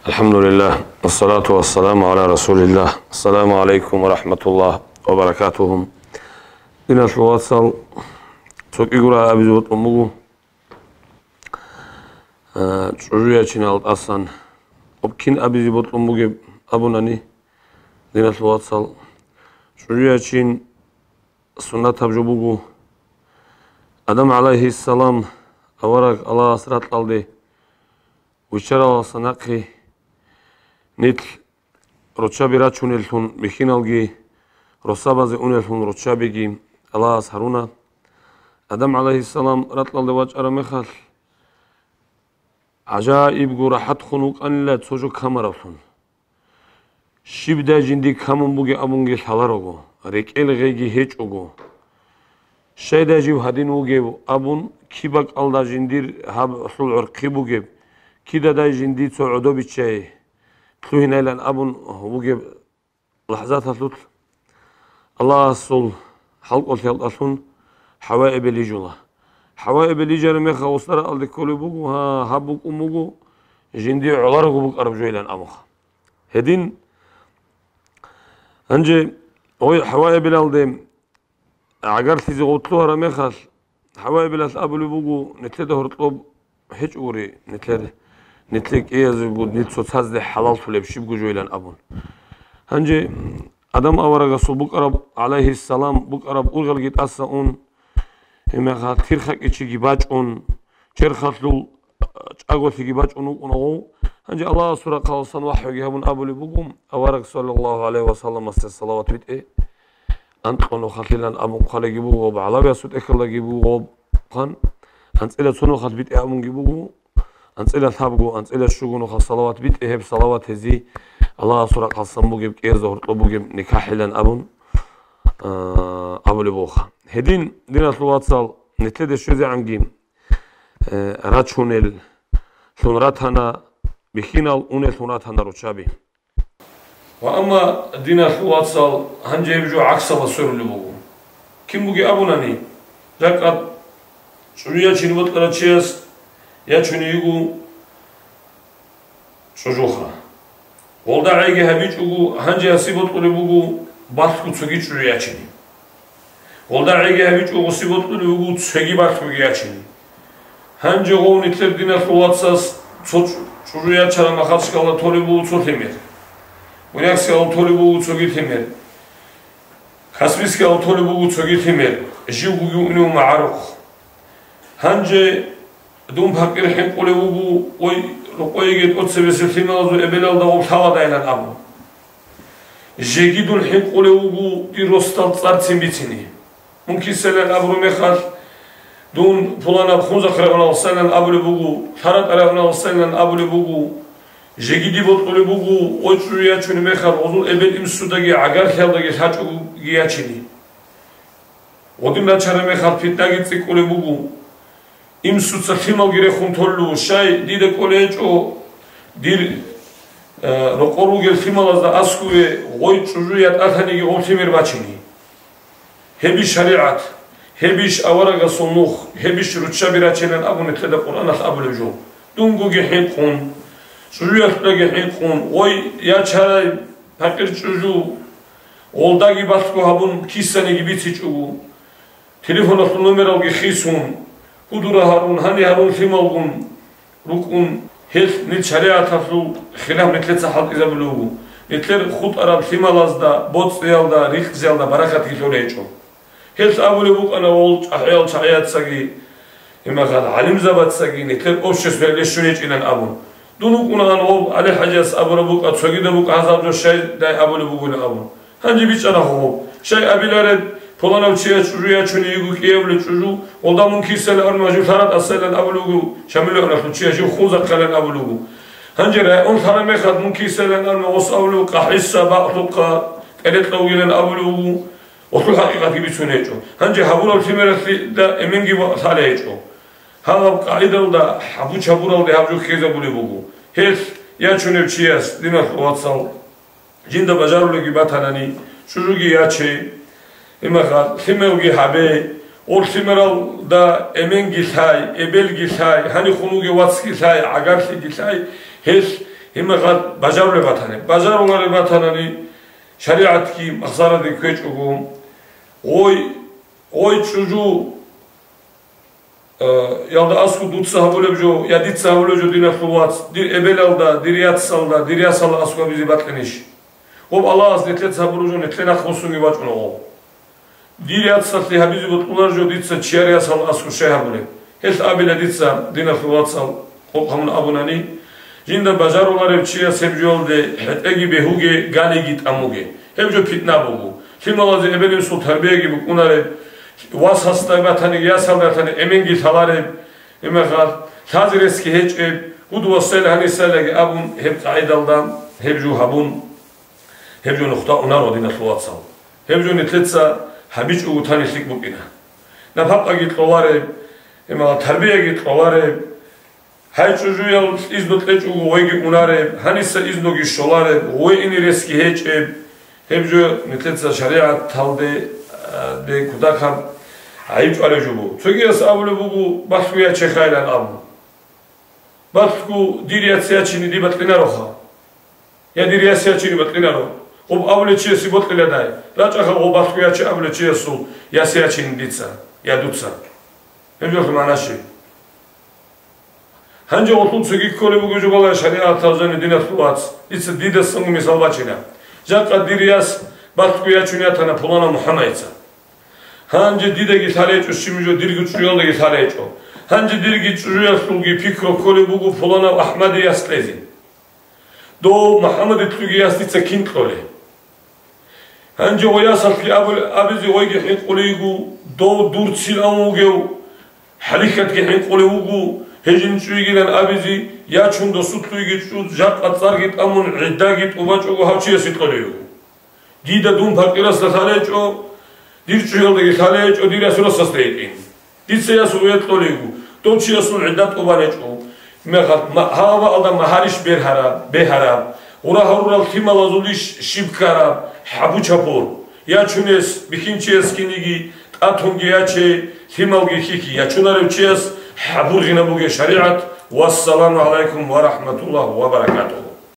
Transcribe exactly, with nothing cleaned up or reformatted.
Алхамдулиллагь, вассалату вассаламу гӀала расулиллагь. Ассаламу гӀалайкум ва рахматуллагь ва баракатугьу. Диналъул вацал, цо кӀигурай абизе бокьун буго, а, чӀужу ячинал тӀасан. Об кин абизе бокьун бугеб абунани, диналъул вацал, чӀужу ячин суннатаб жо буго. Адам гӀалайгьиссалам авараг Аллагьас ракьалде виччаралдаса нахъе нилъ руччаби рачунеллъун бихьиналги, росабазе унеллъун руччабиги Аллагьас гьаруна. Адам гӀалайгьиссалам ракьалде вачӀараб мехалъ, гӀажаибго рахӀатхун вукӀанила цо жо камаравлъун. Щибдай жиндир камун бугеб абунги лъаларого, рекӀел гъейги гьечӀого. Щайдай жив гьадин вугев абун, киб бакӀалда жиндир гьаб гьалъул гӀорхъи бугеб, кидадай жиндир цо гӀодобиччай лъугьинайилан абун вугеб лахӀзаталъулъ Аллагьасул хӀалкӀолъиялдалъун ХӀавва эбел йижула. ХӀавва эбел йижараб мехалъ устаралде кколеб буго, гьа, гьаб букӀун буго жиндир гӀоларого букӀараб жойилан абуха. Гьедин, гьанже гъой ХӀавва эбелалде гӀагарлъизе гъов лъугьараб мехалъ, ХӀавва эбелалъ абулеб буго, нилъеда гьоркьоб гьечӀогури, нилъер, нилъер кӀиязего нилъ цоцазде хӀалаллъулеб щибго жойилан абун. Гьанже Адам аварагасул букӀараб, гӀалайгьиссалам, букӀараб ургъелги тӀаса ун, гьеб мехалъ кирхакӀичиги бачӀун, черхалъул чӀаголъиги бачӀун вукӀуна гъов. Гьанже Аллагьасул рахъаласан вахӀюги гьабун абулеб буго, авараг саллаллагьу гӀалайгьи ва салламасде салават битӀе, анкьго нухалъилан абун хъвалеги буго, гъоб гӀалавиясул тӀехьалдаги буго, гъоб хъан, анцӀила цо нухалъ битӀе абунги буго, анцӀила лъабго, анцӀила щуго нухалъ салават битӀе, гьеб салават гьезие Аллагьасул рахъаласан бугеб, кӀиязда гьоркьоб бугеб никахӀилан абун, а, абулеб бугоха. Гьедин, диналъул вацал, нилъеде щвезегӀанги, э, рачунел лъун ратана бихьинал, унел лъун ратана руччаби. Ва амма, диналъул вацал, гьанже гьеб жо гӀаксалда сверулеб буго. Кин бугеб абунани, ракӀад чӀужу ячин бокьарав чияс ячуней йиго чӀужуха. Гъолда гӀейги гьабичӀого, гьанже гьасе бокьулеб буго балъго цоги чӀужу ячине. Гъолда гӀейги гьабичӀого гъосе бокьулеб буго цоги балъгоги ячине. Гьанже гъов нилъер диналъул вацас цо чӀу-, чӀужу ячараб мехалъ шкалда толеб буго цо лъимер. Буряксиялда толеб буго цоги лъимер. Каспийскиялда толеб буго цоги лъимер. Живгоги унев магӀарухъ. Гьанже дун пакъир хӀинкъулев вуго, ой, рокъойги тӀоцебесеб лъималазул эбелалда гъоб лъаладайилан абун. Жеги дун хӀинкъулев вуго дир росдал цӀарцин бицине. Мун кисайилан абураб мехалъ, дун пуланаб Хунзахъ районалдасайилан абулеб буго, ЛъаратӀа районалдасайилан абулеб буго, жеги дие бокьулеб буго, ой, чӀужу ячунеб мехалъ гъозул эбел-имсудаги гӀагарлъиялдаги лъачӀоги ячине. Гъодин рачараб мехалъ питнаги цӀикӀкӀулеб буго. Имсуца лъималги рехун толлу, щай дида кӀолей гьечӀо, дир, э, рокъор ругел лъималазда аскӀове гъой чӀужу ятӀалъаниги гъов лъимер бачине. Гьебищ шаригӀат, гьебищ аварагасул нух, гьебищ руччаби рачилан абун нилъеда Къуръаналъ абулеб жо. Дунгоги хӀинкъун, чӀужуялъудаги хӀинкъун, гъой ячарай пакъир чӀужу, гъолдаги балъго гьабун кисаниги бицичӀого. Телефоналъул номералги хисун, гьудура гьарун, гьани гьарун лъималгун рукӀун, гьелъ нилъ шаригӀаталъул хилаф нилъеца хӀалтӀизабулев вуго. Нилъер хутӀараб лъималазда, боцӀиялда, ризкъиялда баракатги лъолей гьечӀо. Гьелъ абулеб букӀана гъол чӀахӀиял чагӀияцаги, гьебмехалъ гӀалимзабацаги, нилъер обществоялде щун гьечӀилан абун. Дун вукӀунаан гъоб, ГӀали-ХӀажияс абураб букӀа, цогидаб букӀа гьазаб жо щайдай абулеб бугилан абун. Гьанже бичӀчӀана гъоб. Щай абилареб, пуланав чияс чӀужу ячуней йиго кӀиявулеб чӀужу, гъолда мун кисайилан абуни жив ЛъаратӀасайилан абулев вуго, Шамилгьаналъул чияс жив Хунзахъайилан абулев вуго. Гьанже район лъараб мехалъ мун кисайилан абуни гъос абулев вуго, КъахӀиса, Бакълъухъа, ТӀерекьа вугилан абулев вуго, гъолъул хӀакъикъатги бицун гьечӀо. Гьанже гьабураб лъимералъе эменги ва-, лъалей гьечӀо. Гьаб къагӀидалда хӀабуч гьабуралде гьаб жо ккезабулеб буго. Гьелъ ячунев чияс, диналъул вацал, жинда бажарулебги батанани, чӀужуги яче, имаха, лъималги гьабе, гъол лъимералда эменги лъай, эбелги лъай, гьанихун вугев вацги лъай, гӀагарлъиги лъай, гьелъ Гьебмехалъ бажарулеб батани, бажарулареб батанани, шаригӀатги махсараде ккечӀого, гъой, гъой чӀужу, э, ялда аскӀов дуца гьабулеб жо, я дица гьабулеб жо, диналъул вац, дир эбелалда, дир яцалда, дир ясалда аскӀов гьабизе бакьинищ? Гъоб Аллагьас нилъеца гьабураб жо нилъее нахъ буссунги бачӀуна гъо. Дир яцалъе гьабизе бокьулареб жо дица чияр ясалда аскӀов щай гьабулеб? Гьелъ абила дица, диналъул вацал, къокъ гьабун абунани, жинда бажаруларев чияс гьеб жоялде хӀетӀеги бегьуге, галиги тӀамуге. Гьеб жо питна буго. Лъималазе эбел-инсул тарбияги букӀунареб, васасда батани, ясалда батани, эменги лъалареб, гьебмехалъ лъазе ресги гьечӀеб, гьудул-вассайил, гьанисайилаги абун, гьеб къагӀидалда гьеб жо гьабун, гьеб жо нухда унаро, диналъул вацал. Гьеб жо нилъеца гьабичӀого тани лъикӀ букӀина. Напакъаги кьолареб, гьебмехалъ тарбияги кьолареб, гьай чӀужуялъ изну кьечӀого гъойги унареб, гьаниса изнуги щолареб, гъой ине ресги гьечӀеб, гьеб жо нилъеца шаригӀаталде, а, де кутакаб гӀайиб чӀвалеб жо буго. Цогияс абулеб буго, балъго ячехайилан абун. Балъго дир яц ячине дие бокьинароха. Я дир яс ячине бокьинаро. Гъоб абулев чиясе бокьиладай. РачӀаха гъоб балъго яче абулев чиясул яс ячине дица, я дуца. Гьеб жоялъул магӀна щиб? Гьанже гъолъул цоги кколеб буго жо балай шаригӀаталъ жаниб, диналъул вац, дица дидасан мисал бачина. Жакъа дир яс балъго ячун ятана пуланав МухӀаммадица. Гьанже дидаги лъалечӀо щиб жо, дирго чӀужуялдаги лъалечӀо. Гьанже дирги чӀужуялъулги пикру кколеб буго пуланав АхӀмаде яс кьезе. Дов МухӀаммаде кьуги яс дица кин кьолеб? Гьанже гъой ясалъги абу-, абизе гъойги хӀинкъулей йиго, дов дур цин авун вугев, хӀалихьатги хӀинкъулев вуго, гьей жин чӀуйгилан абизе, ячун досулъуйги чӀун, жакъа цӀарги тӀамун, гӀиддаги тӀубачӀого гьав чиясе кьолей йиго. Дида дун пакъирасда лъалечӀо, дир чӀужуялдаги лъалечӀо, дир ясурасасда гьитӀин. Дица ясул уя кьолей йиго, дов чиясул гӀидда тӀубанечӀо. Мехалъ ма-, гьав бакӀалда магьарищ бергьараб, бегьараб, гъура гьарурал лъималазулищ щиб ккараб, хӀабу чапур. Ячунес, бихьинчияс киниги, тӀатунги яче, лъималги хьихьи, ячунарев чияс хӀабургъинаб бугеб шаригӀат. Вассаламу гӀалайкум ва рахӀматуллагь ва баракатугь.